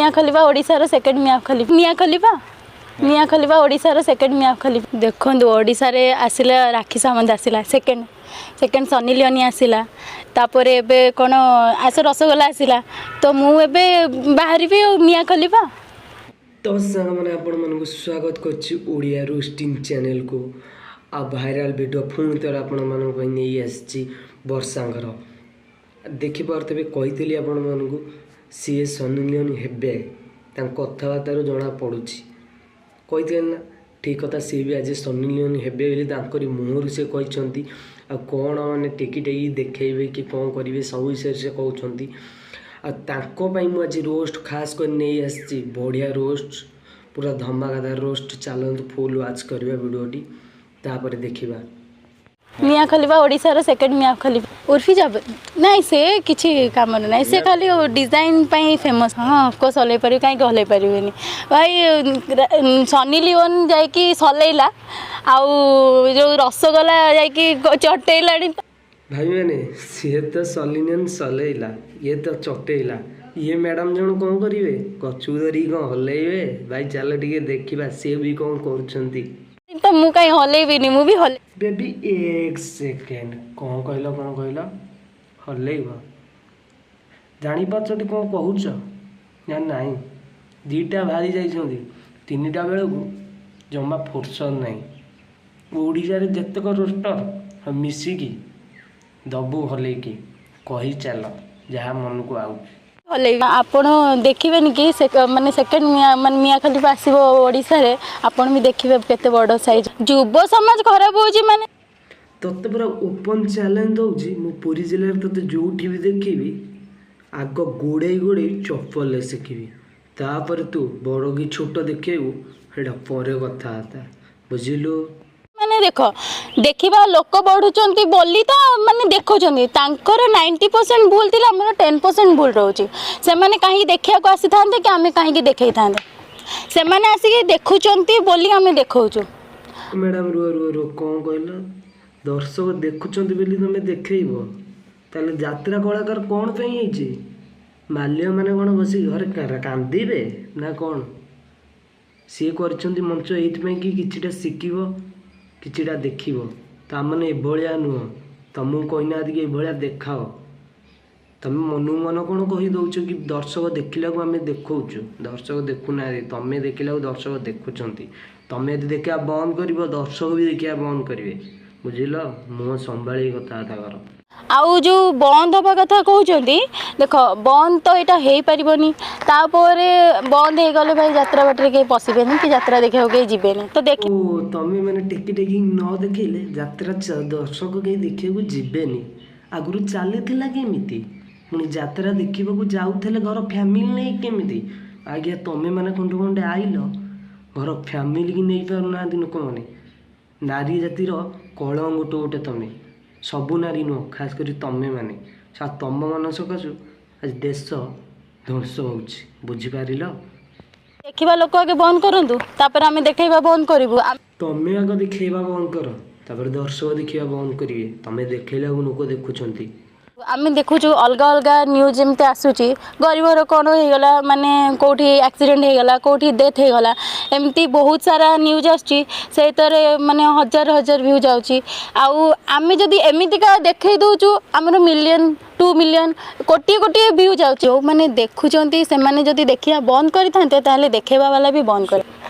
ମିଆଁ Khalifa ଓଡ଼ିଶାର second ମିଆଁ Khalifa. ମିଆଁ Khalifa, ମିଆଁ Khalifa ଓଡ଼ିଶାର second ମିଆଁ Khalifa. ଦେଖନ୍ତୁ, ଓଡ଼ିଶାରେ ଆସିଲା ରାକ୍ଷୀ ସାମନ୍ତ ଆସିଲା, ସେକେଣ୍ଡ ସନି ଲିଓନି ଆସିଲା, ତାପରେ ଏବେ କ'ଣ ଆସ ରସଗୋଲା ଆସିଲା, ତ ମୁଁ ଏବେ ବାହାରିବି ଆଉ ମିଆଁ ଖଲିଫା। ତ ସାଙ୍ଗମାନେ, ଆପଣମାନଙ୍କୁ ସ୍ୱାଗତ କରୁଛି ଓଡ଼ିଆ ରୋଷ୍ଟିଂ ଚ୍ୟାନେଲକୁ। ଆଉ ଭାଇରାଲ ଭିଡ଼ିଓ ପୁଣି ଥରେ ଆପଣମାନଙ୍କ ପାଇଁ ନେଇ ଆସିଛି ବର୍ଷାଙ୍କର। ଦେଖିପାରୁଥିବେ, କହିଥିଲି ଆପଣମାନଙ୍କୁ ସିଏ ସନି ଲିଓନି ହେବେ, ତାଙ୍କ କଥାବାର୍ତ୍ତାରୁ ଜଣାପଡ଼ୁଛି। କହିଥିଲେ ନା, ଠିକ୍ କଥା, ସିଏ ବି ଆଜି ସନି ଲିଓନି ହେବେ ବୋଲି ତାଙ୍କରି ମୁହଁରୁ ସେ କହିଛନ୍ତି। ଆଉ କ'ଣ ମାନେ ଟେକି ଟେକି ଦେଖେଇବେ କି କ'ଣ କରିବେ, ସବୁ ବିଷୟରେ ସେ କହୁଛନ୍ତି। ଆଉ ତାଙ୍କ ପାଇଁ ମୁଁ ଆଜି ରୋଷ୍ଟ ଖାସ୍ କରି ନେଇ ଆସିଛି, ବଢ଼ିଆ ରୋଷ୍ଟ, ପୁରା ଧମାକାଦାର ରୋଷ୍ଟ। ଚାଲନ୍ତୁ, ଫୁଲ୍ ୱାଚ୍ କରିବା ଭିଡ଼ିଓଟି, ତାପରେ ଦେଖିବା। ମିଆଁ ଖଲିଫା ଓଡ଼ିଶାର ସେକେଣ୍ଡ ମିଆଁ ଖଲିଫା। ଉର୍ଫି ଜାଭେଦ ନାଇଁ, ସେ କିଛି କାମରେ ନାହିଁ, ସେ ଖାଲି ଡିଜାଇନ୍ ପାଇଁ ଫେମସ୍। ହଁ, ଅଫକୋର୍ସ ହଲେଇ ପାରିବି, କାହିଁକି ହଲେଇ ପାରିବିନି ଭାଇ? ସନି ଲିଓନ୍ ଯାଇକି ସଲେଇଲା, ଆଉ ଯେଉଁ ରସଗୋଲା ଯାଇକି ଚଟେଇଲାଣି। ଭାଇମାନେ, ସିଏ ତ ସନି ଲିଓନ ସଲେଇଲା, ଇଏ ତ ଚଟେଇଲା, ଇଏ ମ୍ୟାଡ଼ାମ୍ ଜଣ କ'ଣ କରିବେ? ଗଛକୁ ଧରିକି କ'ଣ ହଲେଇବେ? ଭାଇ, ଚାଲ ଟିକେ ଦେଖିବା ସିଏ ବି କ'ଣ କରୁଛନ୍ତି। ତ ମୁଁ କାହିଁ ହଲେଇବିନି? ମୁଁ ବି ହଲେ ବେବି, ଏକ ସେକେଣ୍ଡ, କ'ଣ କହିଲ? କ'ଣ କହିଲ? ହଲେଇବ? ଜାଣିପାରୁଛନ୍ତି କ'ଣ କହୁଛ ନା ନାହିଁ? ଦୁଇଟା ବାହାରି ଯାଇଛନ୍ତି, 3ଟା ବେଳକୁ ଜମା ଫୁର୍ସତ ନାହିଁ। ଓଡ଼ିଶାରେ ଯେତେକ ରୋଷ୍ଟର ମିଶିକି ଦବୁ ହଲେଇକି, କହି ଚାଲ ଯାହା ମନକୁ ଆଉଛି। ହଲେଇବି। ଆପଣ ଦେଖିବେନି କି ସେ ମାନେ ସେକେଣ୍ଡ ମିଆଁ, ମାନେ ମିଆଁ ଖଲିଫା ଆସିବ ଓଡ଼ିଶାରେ, ଆପଣ ବି ଦେଖିବେ କେତେ ବଡ଼ ସାଇଜ୍। ଯୁବ ସମାଜ ଖରାପ ହେଉଛି ମାନେ ତୋତେ ପୁରା ଓପନ୍ ଚ୍ୟାଲେଞ୍ଜ ଦେଉଛି, ମୁଁ ପୁରୀ ଜିଲ୍ଲାରେ ତୋତେ ଯେଉଁଠି ବି ଦେଖିବି, ଆଗ ଗୋଡ଼େଇ ଗୋଡ଼େଇ ଚପଲରେ ଶିଖିବି, ତାପରେ ତୁ ବଡ଼ କି ଛୋଟ ଦେଖେଇବୁ, ସେଇଟା ପରେ କଥାବାର୍ତ୍ତା, ବୁଝିଲୁ? ମାନେ ଦେଖ, ଦେଖିବା ଲୋକ ବଢ଼ୁଛନ୍ତି ବୋଲି ତ ମାନେ ଦେଖୁଛନ୍ତି। ତାଙ୍କର 90% ଭୁଲ ଥିଲା, ଆମର 10% ଭୁଲ ରହୁଛି। ସେମାନେ କାହିଁକି ଦେଖିବାକୁ ଆସିଥାନ୍ତେ କି ଆମେ କାହିଁକି ଦେଖେଇଥାନ୍ତେ? ସେମାନେ ଆସିକି ଦେଖୁଛନ୍ତି ବୋଲି ଆମେ ଦେଖାଉଛୁ। ମ୍ୟାଡ଼ାମ୍, ରୁହ ରୁହ ରୁହ, କ'ଣ କହିଲ? ଦର୍ଶକ ଦେଖୁଛନ୍ତି ବୋଲି ତମେ ଦେଖେଇବ? ତାହେଲେ ଯାତ୍ରା କଳାକାର କ'ଣ ପାଇଁ ହେଇଛି? ମାଲ୍ୟ ମାନେ କ'ଣ ବସିକି ଘରେ କାନ୍ଦିବେ ନା କ'ଣ? ସିଏ କରିଛନ୍ତି ମଞ୍ଚ ଏଇଥିପାଇଁ କି କିଛିଟା ଶିଖିବ, କିଛିଟା ଦେଖିବ। ତା ମାନେ ଏଭଳିଆ ନୁହଁ। ତମକୁ କହିନାହାନ୍ତି କି ଏଭଳିଆ ଦେଖାଅ। ତମେ ମନକୁ ମନ କ'ଣ କହି ଦେଉଛ କି ଦର୍ଶକ ଦେଖିଲାକୁ ଆମେ ଦେଖାଉଛୁ? ଦର୍ଶକ ଦେଖୁନାହାନ୍ତି, ତମେ ଦେଖିଲାକୁ ଦର୍ଶକ ଦେଖୁଛନ୍ତି। ତମେ ଯଦି ଦେଖିବା ବନ୍ଦ କରିବ, ଦର୍ଶକ ବି ଦେଖିବା ବନ୍ଦ କରିବେ, ବୁଝିଲ? ମୁହଁ ସମ୍ଭାଳିକି କଥାବାର୍ତ୍ତା କର। ଆଉ ଯେଉଁ ବନ୍ଦ ହେବା କଥା କହୁଛନ୍ତି, ଦେଖ, ବନ୍ଦ ତ ଏଇଟା ହେଇପାରିବନି। ତାପରେ ବନ୍ଦ ହେଇଗଲେ ଭାଇ, ଯାତ୍ରା ବାଟରେ କେହି ପଶିବେନି କି ଯାତ୍ରା ଦେଖିବାକୁ କେହି ଯିବେନି। ତ ଦେଖି ଓ, ତମେ ମାନେ ଟେକି ଟେକି ନ ଦେଖେଇଲେ ଯାତ୍ରା ଦର୍ଶକ କେହି ଦେଖିବାକୁ ଯିବେନି। ଆଗରୁ ଚାଲିଥିଲା କେମିତି? ପୁଣି ଯାତ୍ରା ଦେଖିବାକୁ ଯାଉଥିଲେ ଘର ଫ୍ୟାମିଲି ନେଇ କେମିତି? ଆଜ୍ଞା, ତମେ ମାନେ ଖଣ୍ଡେ ଖଣ୍ଡେ ଆଇଲ, ଘର ଫ୍ୟାମିଲିକି ନେଇପାରୁନାହାନ୍ତି ଲୋକମାନେ। ନାରୀ ଜାତିର କଳଙ୍କ ଗୋଟେ ଗୋଟେ ତମେ। ସବୁ ନାରୀ ନୁହଁ, ଖାସ୍ କରି ତମେ ମାନେ। ଆଉ ତମ ମାନ ସକାଶୁ ଆଜି ଦେଶ ଧ୍ୱଂସ ହେଉଛି, ବୁଝିପାରିଲ? ଦେଖିବା ଲୋକ ଆଗେ ବନ୍ଦ କରନ୍ତୁ, ତାପରେ ଆମେ ଦେଖେଇବା ବନ୍ଦ କରିବୁ। ତମେ ଆଗ ଦେଖେଇବା ବନ୍ଦ କର, ତାପରେ ଦର୍ଶକ ଦେଖିବା ବନ୍ଦ କରିବେ। ତମେ ଦେଖେଇଲାକୁ ଲୋକ ଦେଖୁଛନ୍ତି। ଆମେ ଦେଖୁଛୁ ଅଲଗା ଅଲଗା ନ୍ୟୁଜ୍ ଯେମିତି ଆସୁଛି, ଗରିବର କ'ଣ ହେଇଗଲା, ମାନେ କେଉଁଠି ଆକ୍ସିଡେଣ୍ଟ ହେଇଗଲା, କେଉଁଠି ଡେଥ୍ ହେଇଗଲା, ଏମିତି ବହୁତ ସାରା ନ୍ୟୁଜ୍ ଆସୁଛି। ସେଇଥିରେ ମାନେ ହଜାର ହଜାର ଭ୍ୟୁ ଯାଉଛି। ଆଉ ଆମେ ଯଦି ଏମିତିକା ଦେଖେଇ ଦେଉଛୁ, ଆମର ମିଲିୟନ୍, 2 ମିଲିୟନ୍, କୋଟିଏ କୋଟିଏ ଭ୍ୟୁ ଯାଉଛି। ଯେଉଁମାନେ ଦେଖୁଛନ୍ତି, ସେମାନେ ଯଦି ଦେଖିବା ବନ୍ଦ କରିଥାନ୍ତେ, ତାହେଲେ ଦେଖେଇବା ବାଲା ବି ବନ୍ଦ କରେ।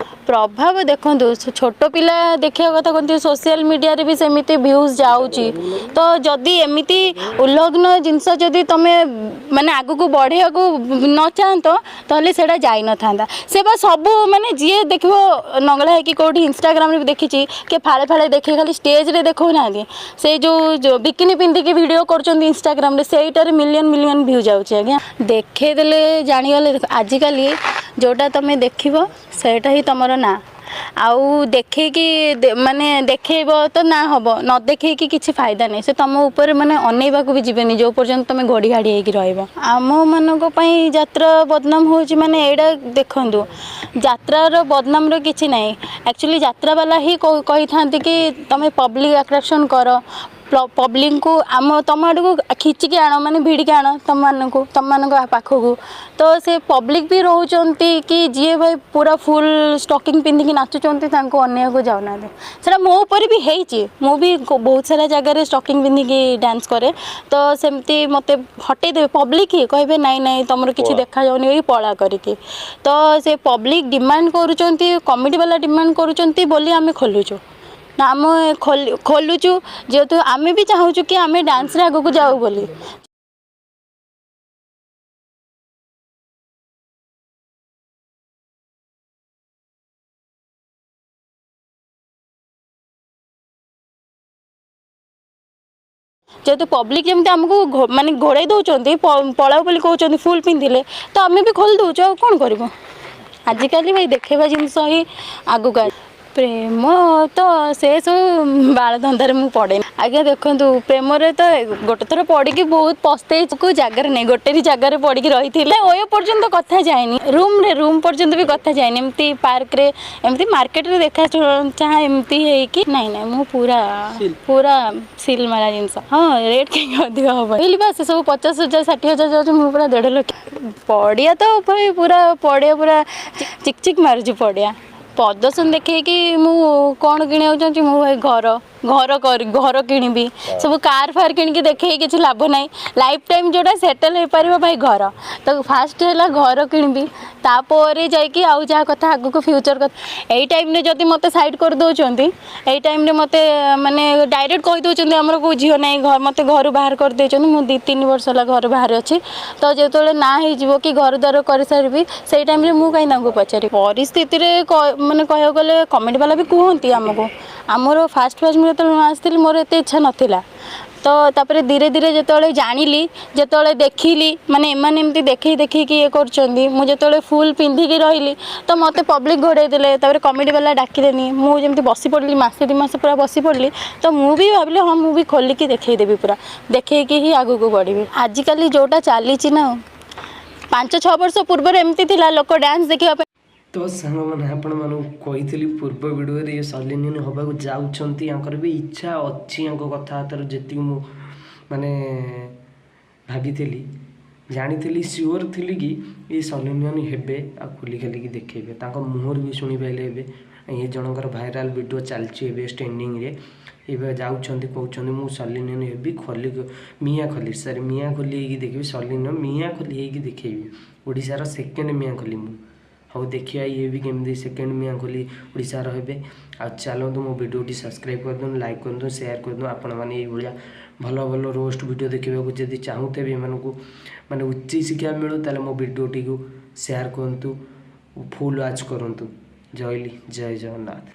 ପ୍ରଭାବ ଦେଖନ୍ତୁ, ଛୋଟ ପିଲା ଦେଖିବା କଥା କୁହନ୍ତି, ସୋସିଆଲ ମିଡ଼ିଆରେ ବି ସେମିତି ଭ୍ୟୁଜ୍ ଯାଉଛି। ତ ଯଦି ଏମିତି ଉଲଗ୍ନ ଜିନିଷ ଯଦି ତୁମେ ମାନେ ଆଗକୁ ବଢ଼େଇବାକୁ ନ ଚାହାନ୍ତ, ତାହେଲେ ସେଇଟା ଯାଇନଥାନ୍ତା। ସେ ବା ସବୁ ମାନେ ଯିଏ ଦେଖିବ ନଙ୍ଗଳା ହେଇକି କେଉଁଠି, ଇନଷ୍ଟାଗ୍ରାମରେ ବି ଦେଖିଛି, କିଏ ଫାଳେ ଫାଳେ ଦେଖେଇ ଖାଲି ଷ୍ଟେଜ୍ରେ ଦେଖାଉନାହାନ୍ତି। ସେଇ ଯେଉଁ ଯେଉଁ ବିକିନି ପିନ୍ଧିକି ଭିଡ଼ିଓ କରୁଛନ୍ତି ଇନଷ୍ଟାଗ୍ରାମରେ, ସେଇଟାରେ ମିଲିୟନ୍ ମିଲିୟନ୍ ଭ୍ୟୁ ଯାଉଛି ଆଜ୍ଞା। ଦେଖେଇଦେଲେ ଜାଣିଗଲେ। ଦେଖ, ଆଜିକାଲି ଯେଉଁଟା ତୁମେ ଦେଖିବ, ସେଇଟା ହିଁ ତୁମର ନାଁ। ଆଉ ଦେଖେଇକି ମାନେ ଦେଖେଇବ ତ ନା ହେବ, ନ ଦେଖେଇକି କିଛି ଫାଇଦା ନାହିଁ। ସେ ତୁମ ଉପରେ ମାନେ ଅନେଇବାକୁ ବି ଯିବେନି ଯେଉଁ ପର୍ଯ୍ୟନ୍ତ ତୁମେ ଘୋଡ଼ି ଘାଡ଼ି ହେଇକି ରହିବ। ଆମମାନଙ୍କ ପାଇଁ ଯାତ୍ରା ବଦନାମ ହେଉଛି ମାନେ ଏଇଟା ଦେଖନ୍ତୁ, ଯାତ୍ରାର ବଦନାମର କିଛି ନାହିଁ। ଆକ୍ଚୁଆଲି ଯାତ୍ରାବାଲା ହିଁ କହିଥାନ୍ତି କି ତୁମେ ପବ୍ଲିକ୍ ଆଟ୍ରାକ୍ସନ୍ କର। ପବ୍ଲିକଙ୍କୁ ଆମ ତମ ଆଡ଼କୁ ଖିଚିକି ଆଣ, ମାନେ ଭିଡ଼ିକି ଆଣ ତମମାନଙ୍କୁ, ତମମାନଙ୍କ ପାଖକୁ। ତ ସେ ପବ୍ଲିକ ବି ରହୁଛନ୍ତି କି ଯିଏ ଭାଇ ପୁରା ଫୁଲ୍ ଷ୍ଟକିଂ ପିନ୍ଧିକି ନାଚୁଛନ୍ତି ତାଙ୍କୁ ଅନେଇବାକୁ ଯାଉନାହାନ୍ତି। ସେଇଟା ମୋ ଉପରେ ବି ହେଇଛି। ମୁଁ ବି ବହୁତ ସାରା ଜାଗାରେ ଷ୍ଟକିଂ ପିନ୍ଧିକି ଡ୍ୟାନ୍ସ କରେ, ତ ସେମିତି ମୋତେ ହଟେଇ ଦେବେ ପବ୍ଲିକ ହିଁ, କହିବେ ନାଇଁ ନାଇଁ ତମର କିଛି ଦେଖାଯାଉନି ଏଇ ପଳା କରିକି। ତ ସେ ପବ୍ଲିକ ଡିମାଣ୍ଡ କରୁଛନ୍ତି, କମିଟି ବାଲା ଡିମାଣ୍ଡ କରୁଛନ୍ତି ବୋଲି ଆମେ ଖୋଲୁଛୁ ନା, ଆମେ ଖୋଲୁଛୁ ଯେହେତୁ ଆମେ ବି ଚାହୁଁଛୁ କି ଆମେ ଡ୍ୟାନ୍ସରେ ଆଗକୁ ଯାଉ ବୋଲି। ଯେହେତୁ ପବ୍ଲିକ ଯେମିତି ଆମକୁ ମାନେ ଘୋଡ଼େଇ ଦେଉଛନ୍ତି, ପଳାଉ ବୋଲି କହୁଛନ୍ତି ଫୁଲ୍ ପିନ୍ଧିଲେ, ତ ଆମେ ବି ଖୋଲି ଦେଉଛୁ, ଆଉ କ'ଣ କରିବୁ। ଆଜିକାଲି ଭାଇ ଦେଖେଇବା ଜିନିଷ ହିଁ ଆଗକୁ। ପ୍ରେମ ତ ସେ ସବୁ ବାଳ ଧନ୍ଦାରେ ମୁଁ ପଡ଼େନି ଆଜ୍ଞା। ଦେଖନ୍ତୁ, ପ୍ରେମରେ ତ ଗୋଟେ ଥର ପଡ଼ିକି ବହୁତ ପସ୍ତେଇ। କେଉଁ ଜାଗାରେ ନାହିଁ, ଗୋଟେ ବି ଜାଗାରେ ପଡ଼ିକି ରହିଥିଲେ ଓୟ ପର୍ଯ୍ୟନ୍ତ କଥା ଯାଏନି, ରୁମ୍ରେ ରୁମ୍ ପର୍ଯ୍ୟନ୍ତ ବି କଥା ଯାଏନି। ଏମିତି ପାର୍କରେ, ଏମିତି ମାର୍କେଟରେ ଦେଖା ଚାହାଁ ଏମିତି ହେଇକି। ନାଇଁ ନାଇଁ, ମୁଁ ପୁରା ପୁରା ସିଲ୍ ମାରା ଜିନିଷ। ହଁ, ରେଟ୍ କାହିଁକି ଅଧିକ ହେବ? କହିଲି ବା, ସେ ସବୁ 50,000 60,000 ଯାଉଛି, ମୁଁ ପୁରା 1.5 ଲକ୍ଷ। ପଡ଼ିଆ ତ ଭାଇ ପୁରା ପଡ଼ିଆ, ପୁରା ଚିକ୍ ଚିକ୍ ମାରୁଛି ପଡ଼ିଆ। ପ୍ରଦର୍ଶନ ଦେଖେଇକି ମୁଁ କ'ଣ କିଣିବାକୁ ଚାହୁଁଛି? ମୁଁ ଭାଇ ଘର ଘର କରି ଘର କିଣିବି, ସବୁ କାର୍ ଫାର୍ କିଣିକି ଦେଖେଇକି କିଛି ଲାଭ ନାହିଁ। ଲାଇଫ୍ ଟାଇମ୍ ଯେଉଁଟା ସେଟେଲ୍ ହେଇପାରିବ ଭାଇ ଘର। ତ ଫାଷ୍ଟ ହେଲା ଘର କିଣିବି, ତାପରେ ଯାଇକି ଆଉ ଯାହା କଥା ଆଗକୁ ଫ୍ୟୁଚର୍ କଥା। ଏଇ ଟାଇମ୍ରେ ଯଦି ମୋତେ ସାଇଡ଼୍ କରିଦେଉଛନ୍ତି, ଏଇ ଟାଇମ୍ରେ ମୋତେ ମାନେ ଡାଇରେକ୍ଟ କହିଦେଉଛନ୍ତି ଆମର କେଉଁ ଝିଅ ନାହିଁ, ମୋତେ ଘରୁ ବାହାର କରିଦେଇଛନ୍ତି। ମୁଁ 2-3 ବର୍ଷ ହେଲା ଘରୁ ବାହାରେ ଅଛି। ତ ଯେତେବେଳେ ନା ହେଇଯିବ କି ଘର ଦ୍ୱାର କରିସାରିବି, ସେଇ ଟାଇମ୍ରେ ମୁଁ କାହିଁ ତାଙ୍କୁ ପଚାରିବି? ପରିସ୍ଥିତିରେ ମାନେ କହିବାକୁ ଗଲେ କମିଟି ବାଲା ବି କୁହନ୍ତି ଆମକୁ। ଆମର ଫାଷ୍ଟ ଫାଷ୍ଟ ମୁଁ ଯେତେବେଳେ ନୂଆ ଆସିଥିଲି, ମୋର ଏତେ ଇଚ୍ଛା ନଥିଲା। ତ ତାପରେ ଧୀରେ ଧୀରେ ଯେତେବେଳେ ଜାଣିଲି, ଯେତେବେଳେ ଦେଖିଲି ମାନେ ଏମାନେ ଏମିତି ଦେଖେଇ ଦେଖେଇକି ଇଏ କରୁଛନ୍ତି, ମୁଁ ଯେତେବେଳେ ଫୁଲ୍ ପିନ୍ଧିକି ରହିଲି ତ ମୋତେ ପବ୍ଲିକ୍ ଘୋଡ଼େଇ ଦେଲେ। ତାପରେ କମିଟି ବାଲା ଡାକିଲେନି, ମୁଁ ଯେମିତି ବସି ପଡ଼ିଲି, ମାସେ 2 ମାସ ପୁରା ବସି ପଡ଼ିଲି। ତ ମୁଁ ବି ଭାବିଲି ହଁ, ମୁଁ ବି ଖୋଲିକି ଦେଖେଇଦେବି, ପୁରା ଦେଖେଇକି ହିଁ ଆଗକୁ ବଢ଼ିବି। ଆଜିକାଲି ଯେଉଁଟା ଚାଲିଛି ନା, 5-6 ବର୍ଷ ପୂର୍ବରୁ ଏମିତି ଥିଲା ଲୋକ ଡ୍ୟାନ୍ସ ଦେଖିବା ପାଇଁ। ତ ସାଙ୍ଗମାନେ, ଆପଣମାନଙ୍କୁ କହିଥିଲି ପୂର୍ବ ଭିଡ଼ିଓରେ, ଇଏ ସଲିନିୟନ ହେବାକୁ ଯାଉଛନ୍ତି, ୟାଙ୍କର ବି ଇଚ୍ଛା ଅଛି। ୟାଙ୍କ କଥାବାର୍ତ୍ତାରୁ ଯେତିକି ମୁଁ ମାନେ ଭାବିଥିଲି, ଜାଣିଥିଲି, ସିଓର ଥିଲି କି ଇଏ ସଲିନିୟନ ହେବେ ଆଉ ଖୋଲି ଖାଲିକି ଦେଖେଇବେ। ତାଙ୍କ ମୁହଁରୁ ବି ଶୁଣିପାରିଲେ ଏବେ। ଏ ଜଣଙ୍କର ଭାଇରାଲ ଭିଡ଼ିଓ ଚାଲିଛି ଏବେ ଟ୍ରେଣ୍ଡିଂରେ, ଏବେ ଯାଉଛନ୍ତି କହୁଛନ୍ତି ମୁଁ ସଲିନିୟନ ହେବି, ଖୋଲି ମିଆଁ ଖଲି, ସରି ମିଆଁ ଖୋଲି ହେଇକି ଦେଖିବି, ସଲିନିୟନ ମିଆଁ ଖୋଲି ହେଇକି ଦେଖେଇବି, ଓଡ଼ିଶାର ସେକେଣ୍ଡ ମିଆଁ ଖୋଲି ମୁଁ। ହଉ, ଦେଖିବା ଇଏ ବି କେମିତି ସେକେଣ୍ଡ ମିଆଁ ଖୋଲି ଓଡ଼ିଶାର ହେବେ। ଆଉ ଚାଲନ୍ତୁ, ମୋ ଭିଡ଼ିଓଟି ସବସ୍କ୍ରାଇବ୍ କରିଦିଅନ୍ତୁ, ଲାଇକ୍ କରନ୍ତୁ, ସେୟାର କରନ୍ତୁ। ଆପଣମାନେ ଏଇଭଳିଆ ଭଲ ଭଲ ରୋଷ୍ଟ ଭିଡ଼ିଓ ଦେଖିବାକୁ ଯଦି ଚାହୁଁଥିବେ, ଏମାନଙ୍କୁ ମାନେ ଉଚିତ ଶିକ୍ଷା ମିଳୁ, ତାହେଲେ ମୋ ଭିଡ଼ିଓଟିକୁ ସେୟାର କରନ୍ତୁ, ଫୁଲ୍ ୱାଚ୍ କରନ୍ତୁ। ଜୟ ଜଗନ୍ନାଥ।